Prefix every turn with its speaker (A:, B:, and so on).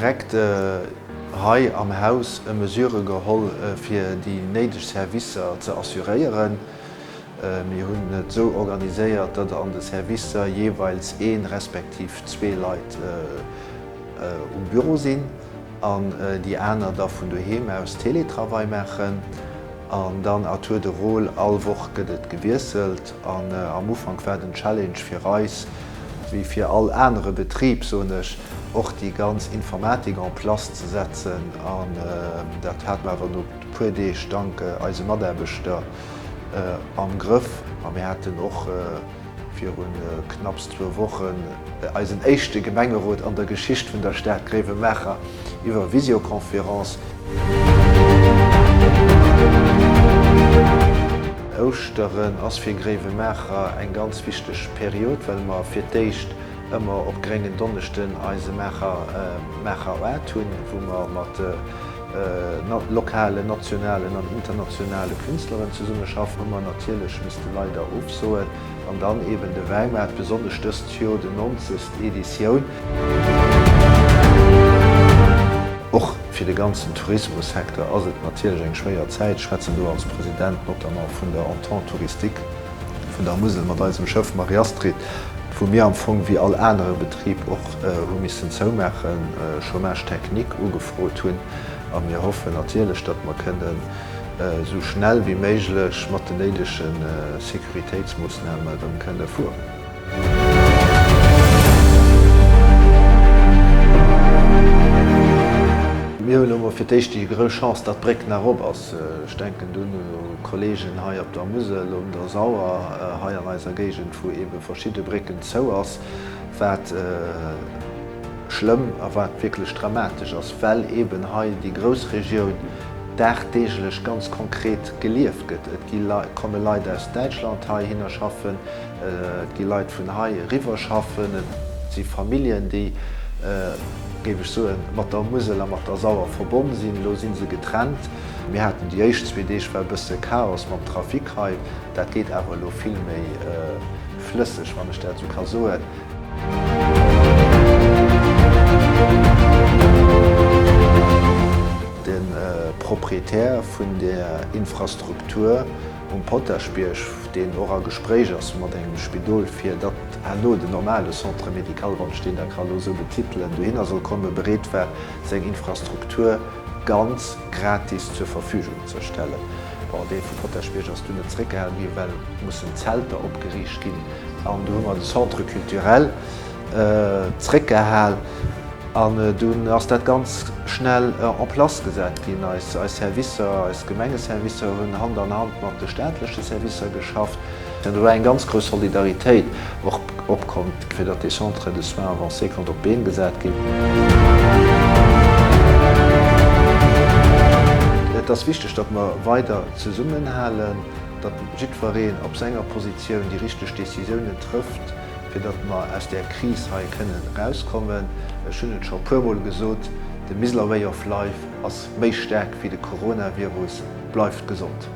A: direkt hei am Haus Mesurë geholl, fir déi néideg Servicer ze assuréieren. Mir hunn et esou organiséiert, datt an de Servicer jeeweils een, respektiv zwee Leit um Büro sinn an déi aner da vun doheem aus Teletravail maachen. An dann à tour de rôle, all Woch gëtt et gewiesselt. An am Ufank war den Challenge fir eis, wéi fir all anere Betrib, soen ech, och déi ganz Informatik en place ze setzen. An dat hate mer awer no e puer Deeg dank eise Mataarbechter am Grëff. A mir haten och viru knapps zwou Wochen eisen éischte Gemengerot an der Geschicht vun der Stad Gréiwemaacher iwwer Visioconférence. Ouschteren ass fir Gréiwemaacher eng ganz wichteg Period, well mer fir d'éischt ëmmer op Gréngen Donneschden eise Maacher Maacher Art hunn, wou mer mat lokalen, nationalen an internationale Künstleren zesummeschaffen, hu mer natierlech misste leider ofsoen. An dann eben de Wäimaart, besonnesch dëst Joer de 90. Editioun. Och fir de ganzen Tourismussecteur ass et natierlech eng schwéier Zäit. Ech schwätzen do als President notamment vun der Entente touristique vun der Musel mat eisem Schëff Marie-Astrid, wou mir am Fong wéi all anere Betrib och hu missen zoumaachen, Chômage technique ugefrot hunn. A mir hoffen natierlech, datt mer kënnen esou schnell wéi méiglech mat den néidege Sécuritéitsmoossname erëm kënne fueren. Mir hunn elo mol fir d'éischt déi grouss Chance, datt d'Bréck nach op ass. Ech denken dunn u Kolleegen hei op der Musel, un der Sauer, hei an eiser Géigend, wou eebe verschidde Brécken zou ass, wat schlëmm a wat wierklech dramatesch ass, well eeben hei déi Groussregioun dagdeeglech ganz konkret gelieft gëtt. Et gi Leit, komme Leit aus Däitschland heihinner schaffen, et gi Leit vun hei eriwwer schaffen, et si Familljen, déi, géif ech soen, mat der Musel a mat der Sauer verbonn sinn. Elo si se getrennt. Mir haten déi éischt zwee Deeg war e bësse Chaos mam Trafic hei. Dat geet awer elo vill méi flësseg, wann ech dat esou ka soen. De Proprietär vun der Infrastruktur um Potaschbierg, deen och a Gespréich ass mat engem Spidol, fir datt herno den normale Centre médical, wann ech deen da ka elo esou betitelen, dohinner soll kommen, bereet war, seng Infrastruktur ganz gratis zur Verfügung ze stellen. Bon, dee vu Potaschbierg ass dunn net zeréckgehalen ginn, well mussen Zelter opgeriicht ginn. An du hu mer de Centre culturel zeréckgehal. An dunn ass dat ganz schnell en place gesat ginn. Eis Servicer, eis Gemengeservicer hunn Hand an Hand mat de staatleche Servicer geschafft. An do war eng ganz grouss Solidaritéit och opkomm, fir datt dee Centre de soins avancés konnt op d'Been gesat ginn. Et ass wichteg, datt mer weider zesummenhalen, datt jiddwereen op senger Positioun déi richteg Décisiounen trëfft, fir datt mer aus där Kris hei kënnen erauskommen. Ech hunn et scho e puermol gesot, de Miseler Way of Life ass méi staark wéi de Coronavirus. Bleift gesond!